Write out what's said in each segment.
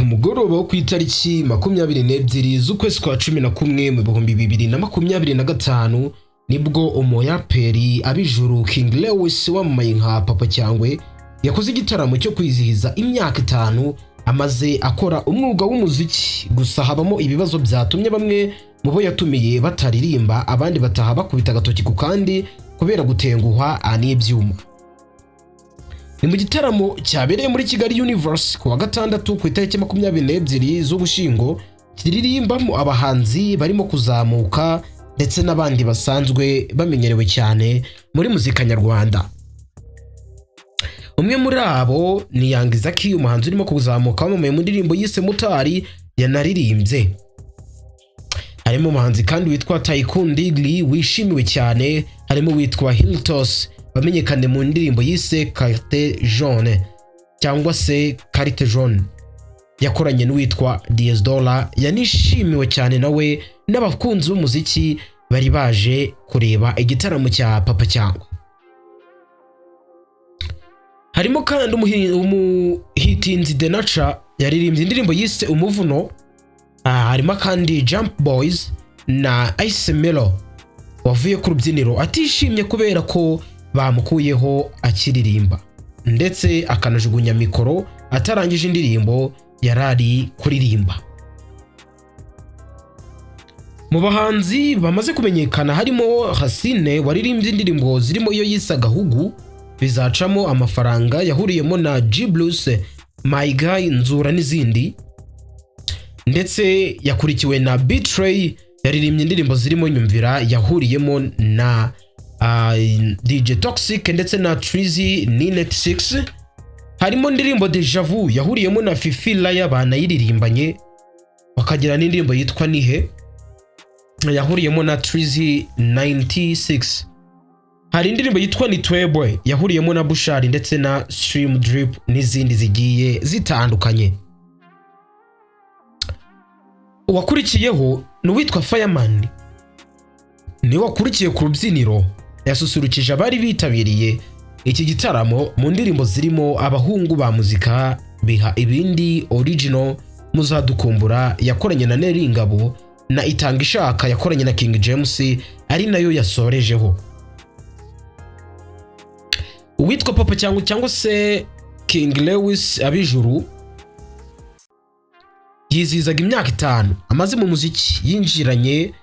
Ku mugoroba wo ku itariki 22 z'ukwezi kwa 11 mu 2025, nibwo umuraperi Abijuru King Lewis wamamaye nka Papa Cyangwe yakoze igitaramo cyo kwizihiza imyaka 5 amaze akora umwuga w'umuziki. Gusa habamo ibibazo byatumye bamwe mu bo yatumiye bataririmba, abandi bataha bakubita agatoki ku kandi kubera gutenguhwa n'ibyuma. Ni mu gitaramo cyabereye muri Kigali Universe ku wa gatandatu ku itariki 22 z'Ugushyingo, kiririmbamo abahanzi barimo kuzamuka ndetse n'abandi basanzwe bamenyerewe cyane muri muzika nyarwanda. Umwe muri abo ni Young Zaki, umuhanzi urimo kuzamuka wamamaye mu ndirimbo yise Mutari yanaririmbye. Harimo umuhanzi kandi witwa Tycoon Digli wishimiwe cyane, harimo uwitwa Hiltos wamenyekanye mu ndirimbo yise Carte Jaune cyangwa se Carte Jaune yakoranye n'uwitwa Diez Dola, yanishimiwe cyane nawe n'abakunzi b'umuziki bari baje kureba igitaramo cya Papa Cyangwe. Harimo kandi umuhitinzi Denaca yaririmbye indirimbo yise Umuvuno. Harimo kandi Jump Boys na Ice Melo wavuye ku rubyiniro atishimye kubera ko bamukuyeho akiririmba, ndetse akanajugunya mikoro atarangije indirimbo yari ari kuririmba. Mu bahanzi bamaze kumenyekana harimo Hasine waririmbye indirimbo zirimo iyo yise Agahugu, Bizacamo, Amafaranga yahuriyemo na G Blues, My Guy, Nzura n'izindi, ndetse yakurikiwe na B-Threy yaririmbye indirimbo zirimo Nyumvira yahuriyemo na DJ Toxic ndetse na Trizy Ninet 6. Harimo indirimbo Deja Vu yahuriyemo na Fifi Raya banayiririmbanye, bakagira n'indirimbo yitwa Nihe yahuriyemo na Trizy 96. Hari indirimbo yitwa Nitwebwe yahuriyemo na Bushali ndetse na Stream Drip n'izindi zigiye zitandukanye. Uwakurikiyeho ni uwitwa Fireman, niwe wakurikiye ku rubyiniro. Yasusurukije abari bitabiriye iki gitaramo mu ndirimbo zirimo Abahungu ba Muzika, Biha Ibindi Original, Muzadukumbura yakoranye na Nel Ngabo na Itanga Ishaka yakoranye na King James, ari nayo yasorejeho. Uwitwa Papa cyangwa se King Lewis Abijuru yizihizaga imyaka 5 amaze mu muziki. Yinjiranye,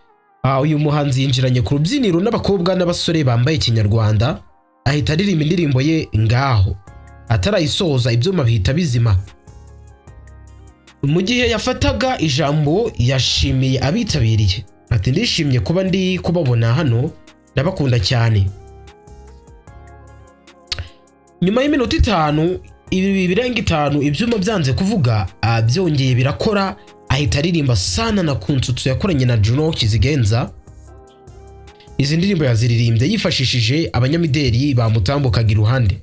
uyu muhanzi yinjiranye ku rubyiniro n'abakobwa n'abasore bambaye kinyarwanda, ahita aririmba indirimbo ye Ngaho. Atarayisoza ibyuma bihita bizima. Mu gihe yafataga ijambo yashimiye abitabiriye, ati: "Ndishimye kuba ndi kubabona hano, ndabakunda cyane." Nyuma y'iminota 5, ibi birenga 5, ibyuma byanze kuvuga, byongeye birakora, ahita aririmba Sana na Kunsutsu yakoranye na Juno Kizigenza. Izi ndirimbo yaziririmbye yifashishije abanyamideli bamutambukaga iruhande.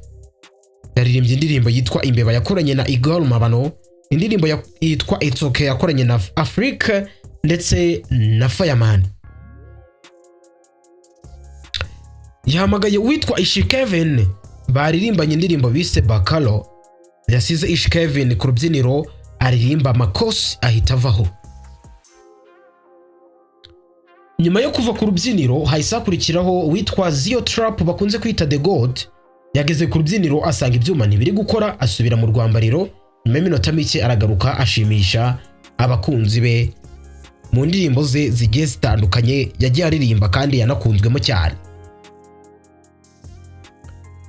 Yaririmbye indirimbo yitwa Imbeba yakoranye na Igor Mabano, indirimbo yitwa It's Okay yakoranye na Afrique ndetse na Fireman. Yahamagaye uwitwa Ish Kevin baririmbanye indirimbo bise Bakalo. Yasize Ish Kevin ku rubyiniro aririmba Makosi, ahita avaho. Nyuma yo kuva ku rubyiniro hahise hakurikiraho uwitwa Zeo Trap bakunze kwita The God. Yageze ku rubyiniro asanga ibyuma ntibiri gukora, asubira mu rwambariro. Nyuma y'iminota mike aragaruka, ashimisha abakunzi be mu ndirimbo ze zigiye zitandukanye yagiye aririmba kandi yanakunzwemo cyane.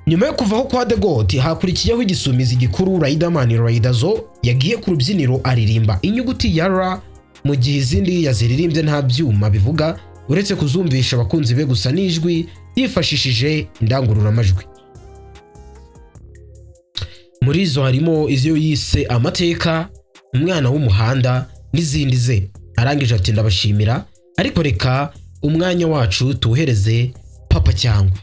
Nyuma yo kuvaho kwa The God hakurikiyeho igisumizi gikuru Riderman Riderzo. Yagiye ku rubyiniro aririmba inyuguti ya R, mu gihe izindi yaziririmbye nta byuma bivuga, uretse kuzumvisha abakunzi be gusa n'ijwi yifashishije indangururamajwi. Muri izo harimo izo yise Amateka, Umwana w'Umuhanda n'izindi ze. Arangije ati: "Ndabashimira, ariko reka umwanya wacu tuwuhereze Papa Cyangwe."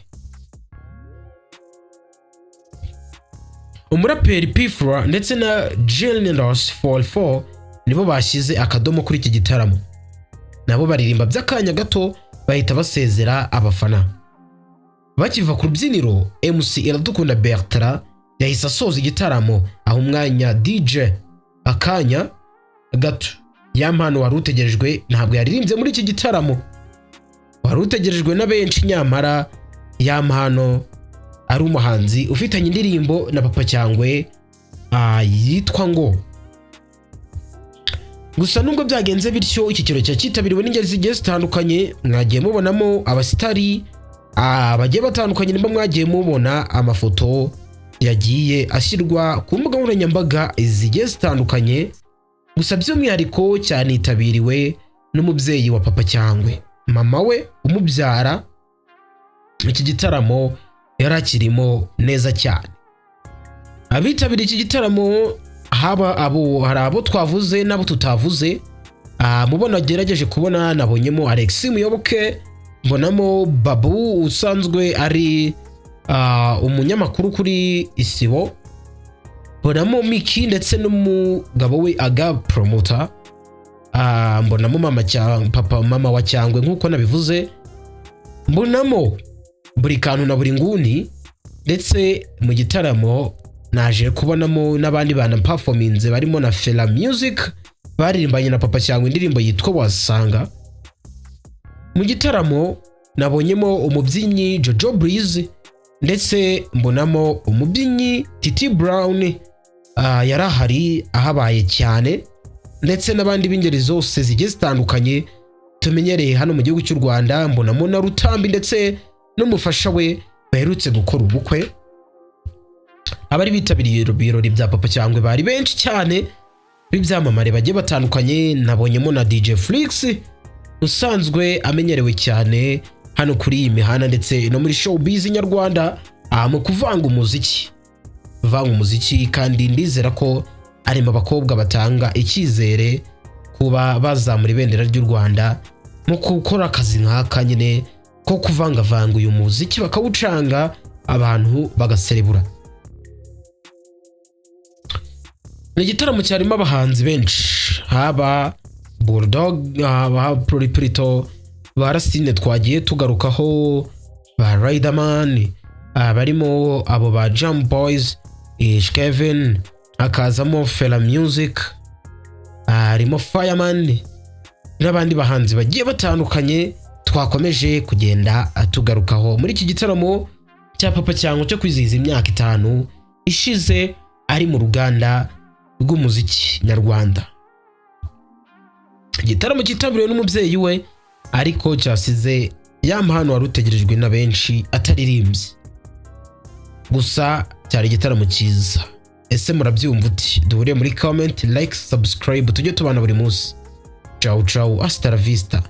Umuraperi P-Fla ndetse na Genius 44 nibo bashyize akadomo kuri iki gitaramo. Nabo baririmba by'akanya gato, bahita basezera abafana. Bakiva ku rubyiniro, MC Iradukunda Bertrand yahise asoza igitaramo, aho umwanya DJ akanya. Gato Yampano wari utegerejwe ntabwo yaririmbye muri iki gitaramo. Wari utegerejwe na benshi, nyamara Yampano ari umuhanzi ufitanye indirimbo na Papa Cyangwe yitwa ngo. Gusa nubwo byagenze bityo, iki kirori cyari cyitabiriwe n'ingeri zigiye zitandukanye. Mwagiye mubonamo abasitari bagiye batandukanye, nimba mwagiye mubona amafoto yagiye ashyirwa ku mbuga nkoranyambaga zigiye zitandukanye. Gusa by'umwihariko cyanitabiriwe n'umubyeyi wa Papa Cyangwe, mama we umubyara. Iki gitaramo yari akirimo neza cyane. Abitabiriye iki gitaramo, haba abo, hari abo twavuze n'abo tutavuze. Mubona agerageje kubona, nabonyemo Alex Muyoboke, mbonamo Babu usanzwe ari umunyamakuru kuri Isibo, mbonamo Miki ndetse n'umugabo we Aga Promota, mbonamo mama papa, mama wa Cyangwe nk'uko nabivuze, mbonamo buri kantu na buri nguni. Ndetse mu gitaramo naje kubonamo n'abandi bantu performinze, barimo na Fela Music baririmbanye na Papa Cyangwe indirimbo yitwa Wasanga. Mu gitaramo nabonyemo umubyinnyi Jojo Breeze, ndetse mbonamo umubyinnyi Titi Brown, yari ahari ahabaye cyane, ndetse n'abandi b'ingeri zose zigiye zitandukanye tumenyereye hano mu gihugu cy'u Rwanda. Mbonamo na Rutambi ndetse n'umufasha we baherutse gukora ubukwe. Abari bitabiriye ibirori bya Papa Cyangwe bari benshi cyane b'ibyamamare bagiye batandukanye. Nabonyemo na DJ Flix usanzwe amenyerewe cyane hano kuri iyi mihanda ndetse no muri showbiz nyarwanda mu kuvanga umuziki, kandi ndizera ko ari mu bakobwa batanga icyizere kuba bazamura ibendera ry'u Rwanda mu gukora akazi nk'aka nyine ko kuvangavanga uyu muziki, bakawucanga abantu bagaserebura. Ni igitaramo cyarimo abahanzi benshi, haba Bulldog, haba Prito, ba Racine twagiye tugarukaho, ba Riderman, barimo abo ba Jam Boys, Kevin, hakazamo Fela Music, harimo Fireman n'abandi bahanzi bagiye batandukanye twakomeje kugenda tugarukaho muri iki gitaramo cya Papa Cyangwe cyo kwizihiza imyaka 5 ishize ari mu ruganda rw'umuziki nyarwanda. Igitaramo cyitabiriwe n'umubyeyi we, ariko cyasize Yampano wari utegerejwe na benshi ataririmbye. Gusa cyari igitaramo cyiza. Ese murabyumva uti? Duhuriye muri comment, like, subscribe, tujye tubana buri munsi. Ciao ciao, hasta la vista.